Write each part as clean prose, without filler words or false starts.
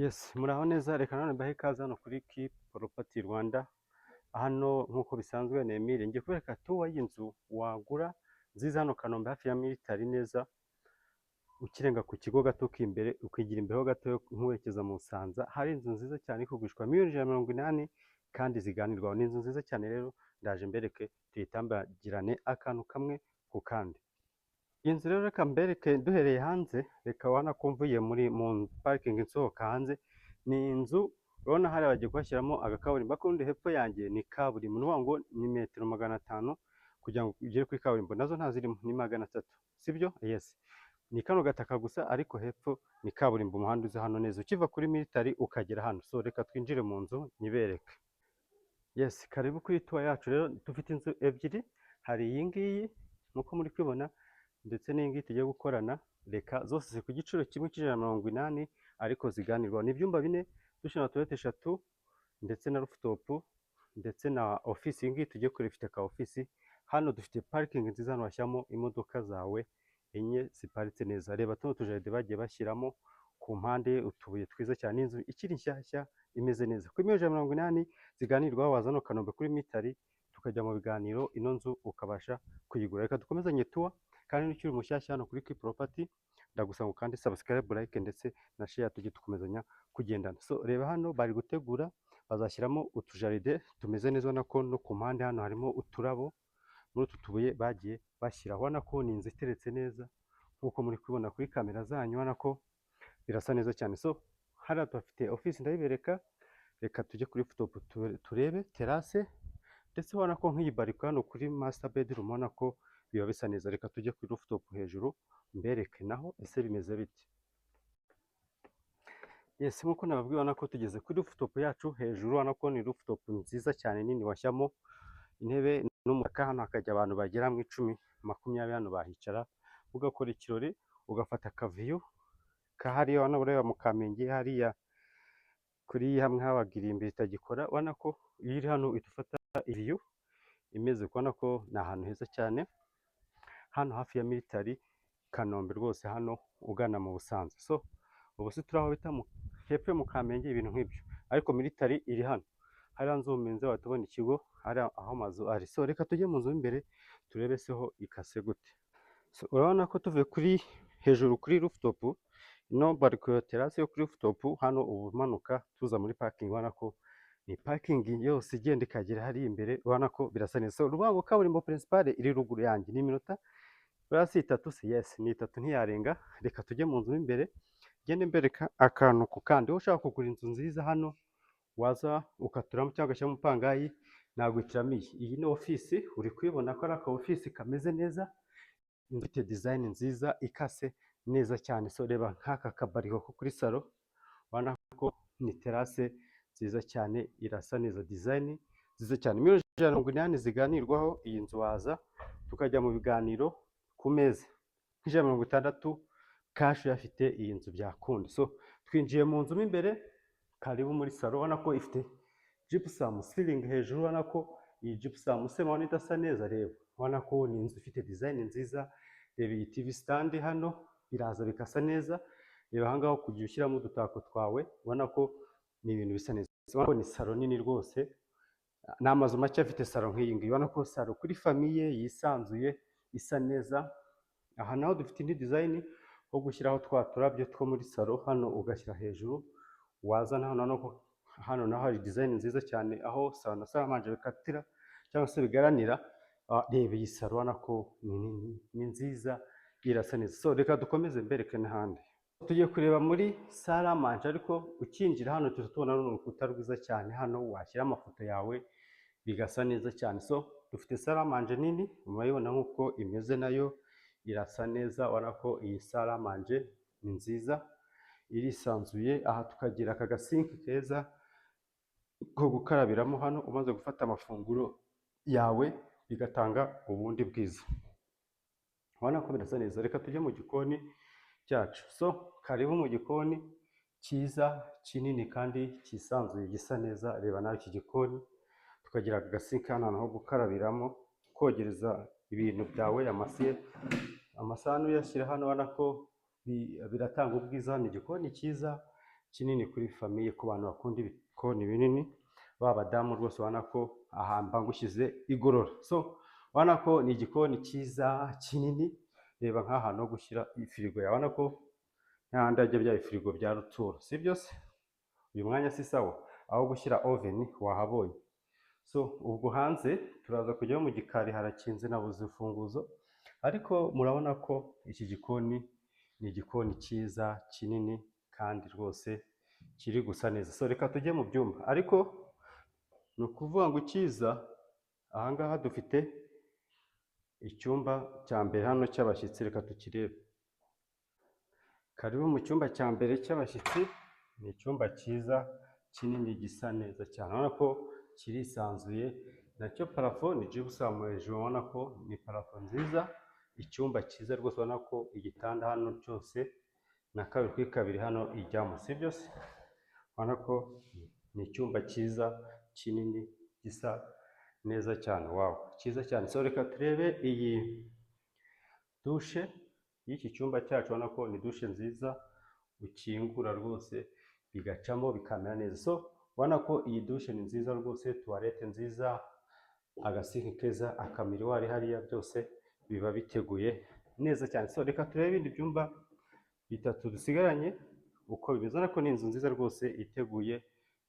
Yes, muraho neza. Reka nanone mbahe ikaze hano kuri Keep Property Rwanda. Hano nk'uko bisanzwe ni Emile, ngiye kubereka tour y'inzu wagura nziza hano Kanombe, hafi ya military neza, ukirenga ku kigo gato k'imbere, ukigira imbere ho gato nk'uwerekeza mu Busanza, hari inzu nziza cyane iri kugurishwa miliyoni 180 kandi ziganirwaho. Ni inzu nziza cyane rero, ndaje mbereke, tuyitambagirane akantu kamwe ku kandi. Iyi nzu rero reka mbereke duhereye hanze. Reka ubona ko mvuye muri mu parking nsohoka hanze, ni inzu urabona hariya bagiye kuhashyiramo agakaburimbo, ariko ubundi hepfo yanjye ni kaburimbo. Ni ukuvuga ngo ni metero 500 kugira ngo ugere kuri kaburimbo, nazo ntazirimo, ni 300, sibyo? Yes, ni kano gataka gusa, ariko hepfo ni kaburimbo, umuhanda uza hano neza ukiva kuri military ukagera hano. So reka twinjire mu nzu nyibereke. Yes, karibu kuri tour yacu. Rero dufite inzu ebyiri, hari iyi ngiyi nk'uko muri kubibona, ndetse n'iyi ngiyi tugiye gukorana. Reka zose ziri ku giciro kimwe cy'180, ariko ziganirwaho. Ni ibyumba bine, douche na toilette eshatu, ndetse na rooftop, ndetse na office. Iyi ngiyi tugiye kureba ifite ka office. Hano dufite parking nziza, hano washyiramo imodoka zawe enye ziparitse neza. Reba tuno tujardin bagiye bashyiramo ku mpande, utubuye twiza cyane. Inzu ikiri nshyashya, imeze neza, kuri miliyoni 180 ziganirwaho. Waza hano Kanombe kuri military, tukajya mu biganiro, ino nzu ukabasha kuyigura. Reka dukomezanye tour. Kandi n'ukiri mushyashya hano kuri Keep Property, ndagusaba ngo kandi subscribe, like ndetse na share, tujye dukomezanya kugendana. So reba hano bari gutegura, bazashyiramo utujardin tumeze neza. Ubona ko no ku mpande hano harimo uturabo muri utu tubuye bagiye bashyiraho. Ubona ko ni inzu iteretse neza nk'uko muri kubibona kuri kamera zanyu, ubona ko birasa neza cyane. So hariya tuhafite office, ndayibereka. Reka tujye kuri rooftop turebe terrasse, ndetse ubona ko nk'iyi balcon hano kuri master bedroom, ubona ko biba bisa neza. Reka tujye kuri rooftop hejuru mbereke naho ese bimeze bite. Yes, nk'uko nababwiye, urabona ko tugeze kuri rooftop yacu hejuru. Urabona ko ni rooftop nziza cyane nini, washyiramo intebe n'umutaka hano hakajya abantu bagera mu 10, 20, hano bahicara ugakora ikirori, ugafata akaview kahariya, urabona ureba mu Kamenge hariya kuri hamwe habaga irimbi ritagikora. Ubona ko iyo uri hano uhita ufata view imeze, ubona ko ni ahantu heza cyane, hano hafi ya military, Kanombe rwose, hano ugana mu Busanza. So ubu se turi aho bita hepfo yo mu Kamenge, ibintu nk'ibyo, ariko military iri hano hariya nzuminze, wahita ubona ikigo hari aho amazu ari. So reka tujye mu nzu mo imbere turebe se ho ikase gute. So urabona ko tuvuye kuri hejuru kuri rooftop, ino balcon, terrasse yo kuri rooftop hano, ubu umanuka tuza muri parking. Ubona ko ni parking yose igenda ikagera hariya imbere, ubona ko birasa neza. So urubango kaburimbo principale iri ruguru yanjye, ni iminota buriya si itatu se? Yes, ni itatu, ntiyarenga. Reka tujye mu nzu mo imbere, ngende mbereka akantu ku kandi. Wowe ushaka kugura inzu nziza hano, waza ukaturamo cyangwa ugashyiramo umupangayi, naguhitiramo iyi. Iyi ni office, uri kuyibona ko ari aka office kameze neza, inzu ifite design nziza, ikase neza cyane. So reba nk'aka kabalcon ko kuri salon, ubona ko ni terrasse nziza cyane, irasa neza, design nziza cyane. Miliyoni 180 ziganirwaho. Iyi nzu waza tukajya mu biganiro ku meza, nk'160 cash uyafite, iyi nzu byakunda. So twinjiye mu nzu mo imbere. Karibu muri salon. Ubona ko ifite gypsum ceiling hejuru. Ubona ko iyi gypsum se mubona idasa neza? Reba, ubona ko ni inzu ifite design nziza. Reba iyi TV stand hano, biraza bikasa neza. Reba aha ngaho kugiye ushyiramo udutako twawe, ubona ko ni ibintu bisa neza. Ubona ko ni salon nini rwose, ni amazu make afite salon nk'iyi ngiyi. Ubona ko salon kuri famille yisanzuye, isa neza. Aha naho dufite indi design wo gushyiraho twa turabyo two muri salon hano, ugashyira hejuru. Wazana hano, no hano naho hari design nziza cyane, aho salon na salle à manger bikatira cyangwa se bigaranira. Reba iyi salon, ubona ko ni nini, ni nziza, irasa neza. So reka dukomeze mbereke n'ahandi. Tugiye kureba muri salle à manger, ariko ukinjira hano tuhita tubona runo rukuta rwiza cyane. Hano washyira amafoto yawe bigasa neza cyane. So dufite salle à manger nini, murayibona nk'uko imeze, nayo irasa neza. Ubona ko iyi salle à manger ni nziza, irisanzuye. Aha tukagira aka gasink keza ko gukarabiramo hano umaze gufata amafunguro yawe, bigatanga ubundi bwiza. Ubona ko birasa neza. Reka tujye mu gikoni cyacu. So karibu mu gikoni cyiza, kinini kandi cyisanzuye, gisa neza. Reba nawe iki gikoni, tukagira aka gasink hano, ahantu ho gukarabiramo, kogereza ibintu byawe, amasiyete, amasahani uyashyira hano. Ubona ko biratanga ubwiza. Ni igikoni cyiza. Kinini kuri famille, ku bantu bakunda ibikoni binini, ba badamu rwose, ubona ko aha mba ngushyize igorora. So ubona ko ni igikoni cyiza kinini. Reba nk'ahantu ho gushyira ifirigo yawe, ubona ko n'ahandi hajya bya ifirigo bya rutura, si byo se? Uyu mwanya si sawa, aho gushyira oven wahabonye. So ubwo hanze turaza kujyayo mu gikari, harakinze, nabuze imfunguzo, ariko murabona ko iki gikoni ni igikoni cyiza kinini kandi rwose kiri gusa neza. So reka tujye mu byumba, ariko ni ukuvuga ngo icyiza ahangaha dufite icyumba cya mbere hano cy'abashyitsi, reka tukirebe. Karibu mu cyumba cya mbere cy'abashyitsi. Ni icyumba cyiza kinini gisa neza cyane, urabona ko kirisanzuye. Nacyo plafond ni gypsum hejuru, ubona ko ni plafond nziza. Icyumba cyiza rwose, ubona ko igitanda hano cyose na 2 kuri 2 hano ijyamo, si byo se? Ubona ko ni icyumba cyiza kinini gisa neza cyane, wow, cyiza cyane. So reka turebe iyi douche y'iki cyumba cyacu. Ubona ko ni douche nziza, ukingura rwose bigacamo bikamera neza. So ubona ko iyi douche ni nziza rwose, toilette nziza, agasinki keza, aka miroir hariya, byose biba biteguye neza cyane. So reka turebe ibindi byumba bitatu dusigaranye uko bimeze. Urabona ko ni inzu nziza rwose iteguye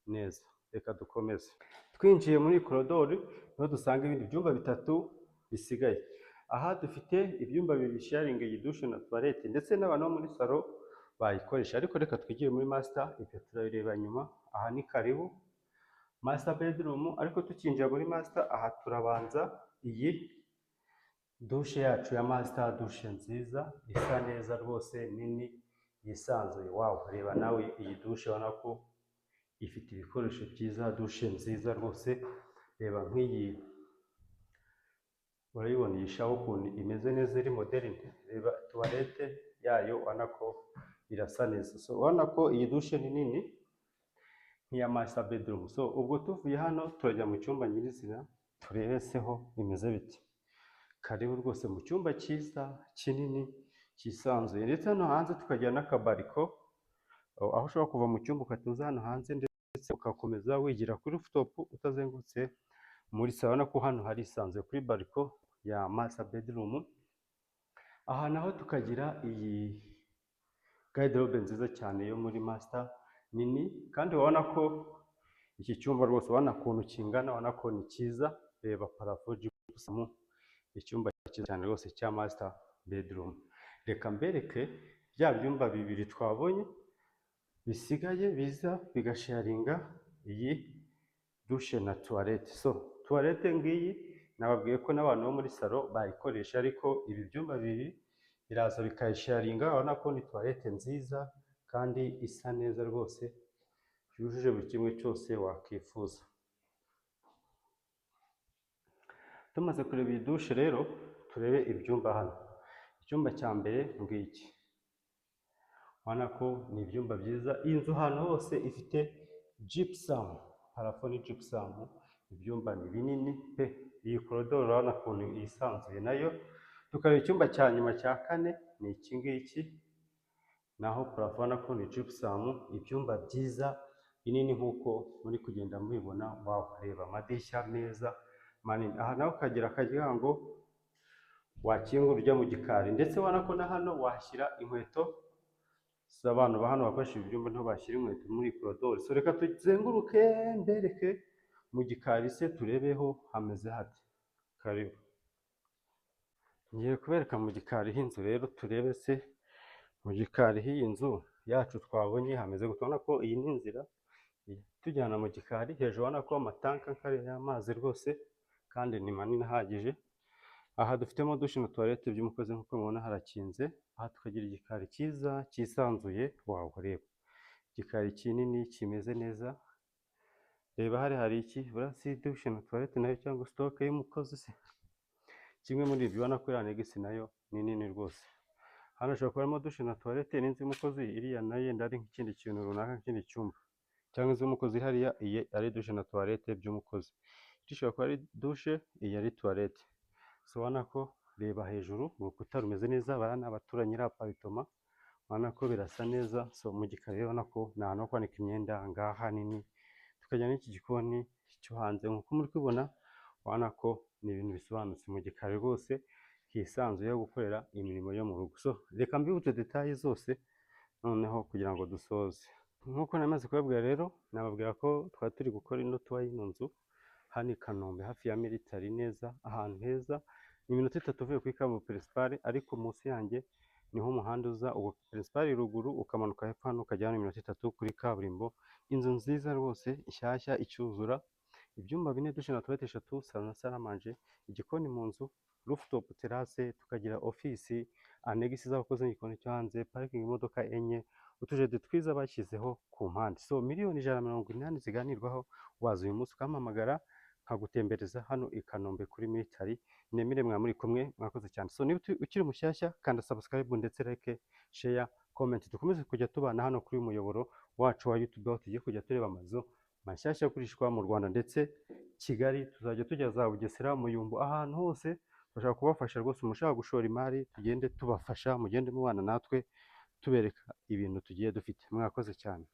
neza. Reka dukomeze. Twinjiye muri korodori niho dusanga ibindi byumba bitatu bisigaye. Aha dufite ibyumba bibiri bisharinga iyi douche na toilette, ndetse n'abantu bo muri salon bayikoresha, ariko reka twigire muri master, ibyo turabireba nyuma. Aha ni karibu master bedroom, ariko tukinjira muri master aha turabanza iyi douche yacu ya master, douche nziza isa neza rwose, nini, yisanzuye. Wow, reba nawe iyi douche, ubona ko ifite ibikoresho byiza, douche nziza rwose. Reba nk'iyi, urayibona iyi shower ukuntu imeze neza, iri moderne. Reba toilette yayo, ubona ko irasa neza. So ubona ko iyi douche ni nini nk'iya master bedroom. So ubwo tuvuye hano turajya mu cyumba nyirizina, turebe seho bimeze biti. Karibu rwose mu cyumba cyiza kinini cyisanzuye, ndetse hano hanze tukagira n'aka balcon, aho ushobora kuva mu cyumba ugahita uza hano hanze, ndetse ugakomeza wigira kuri rooftop utazengurutse muri salon. Urabona ko hano harisanzuye kuri balcon ya master bedroom. Aha naho tukagira iyi garde-robe nziza cyane yo muri master, nini, kandi urabona ko iki cyumba rwose, urabona ukuntu kingana, urabona ko ni cyiza. Reba plafond gypsum, icyumba cyiza cyane rwose cya master bedroom. Reka mbereke bya byumba bibiri twabonye bisigaye biza bigasharinga iyi douche na toilette. So toilette ngiyi, nababwiye ko n'abantu bo muri salon bayikoresha, ariko ibi byumba bibiri biraza bikayisharinga. Urabona ko ni toilette nziza kandi isa neza rwose, yujuje buri kimwe cyose wakwifuza. Tumaze kureba iyi douche rero, turebe ibyumba hano. Icyumba cya mbere ngiki, urabona ko ni ibyumba byiza. Iyi nzu ahantu hose ifite gypsum, plafond ni gypsum. Ibyumba ni binini pe. Iyi korodoro urabona ukuntu yisanzuye nayo. Tukareba icyumba cya nyuma cya kane, ni iki ngiki, naho plafond urabona ko ni gypsum. Ibyumba byiza binini nk'uko muri kugenda mubibona. Wow, reba amadirishya meza manini. Aha naho ukagira akaryango wakingura ujya mu gikari, ndetse ubona ko na hano wahashyira inkweto z'abantu ba hano bakoresha ibi byumba, niho bashyira inkweto muri korodori. So reka tuzenguruke mbereke mu gikari se, turebeho hameze hate. Karibu, ngiye kubereka mu gikari h'inzu rero, turebe se mu gikari h'iyi nzu yacu twabonye hameze gute. Urabona ko iyi ni inzira itujyana mu gikari. Hejuru urabona ko amatanka nkariya y'amazi rwose, kandi ni manini ahagije. Aha dufitemo douche na toilette by'umukozi, nk'uko mubibona harakinze. Aha tukagira igikari cyiza cyisanzuye. Wow, reba igikari kinini kimeze neza. Reba hari iki, buriya si douche na toilette nayo cyangwa stock y'umukozi se? Kimwe muri ibyo. Ubona ko iriya annexe nayo ni nini rwose. Hano hashobora kuba harimo douche na toilette n'inzu y'umukozi, iriya nayo yenda ari nk'ikindi kintu runaka, nk'ikindi cyumba, cyangwa inzu y'umukozi hariya, iyi ari douche na toilette by'umukozi. Iki ishobora kuba ari douche, iyi ari toilette. So ubona ko, reba hejuru urukuta rumeze neza. Bariya ni abaturanyi, iriya apartment. Urabona ko birasa neza. So mu gikari rero urabona ko ni ahantu ho kwanika imyenda ngaha hanini, tukajya n'iki gikoni cyo hanze nk'uko muri kubibona. Urabona ko ni ibintu bisobanutse mu gikari rwose, hisanzuye ho gukorera imirimo yo mu rugo. So reka mbibutse détails zose noneho kugira ngo dusoze. Nk'uko namaze kubabwira rero, nababwira ko twari turi gukora ino tour y'ino nzu hano i Kanombe, hafi ya military neza, ahantu heza. Ni iminota 3 uvuye kuri kaburimbo principale, ariko munsi yanjye niho umuhanda uza. Ubu principale ruguru, ukamanuka hepfo hano ukajya hano, iminota 3 kuri kaburimbo. Inzu nziza rwose, nshyashya icyuzura, ibyumba bine, douche na toilette eshatu, salon na salle à manger, igikoni mu nzu, rooftop terrasse, tukagira office, annexe z'abakozi n'igikoni cyo hanze, parking imodoka enye, utujardin twiza bashyizeho ku mpande. So miliyoni 180 ziganirwaho. Waza uyu munsi ukampamagara nkagutembereza hano i Kanombe kuri military. Nemere mwa muri kumwe, mwakoze cyane. So niba ukiri mushyashya, kanda subscribe ndetse like, share, comment, dukomeze kujya tubana hano kuri uyu muyoboro wacu wa YouTube, aho tugiye kujya tureba amazu mashyashya agurishwa mu Rwanda ndetse Kigali. Tuzajya tujya za Bugesera, Muyumbu, ahantu hose turashaka kubafasha rwose. Umushaka gushora imari, tugende tubafasha, mugende mubana natwe tubereka ibintu tugiye dufite. Mwakoze cyane.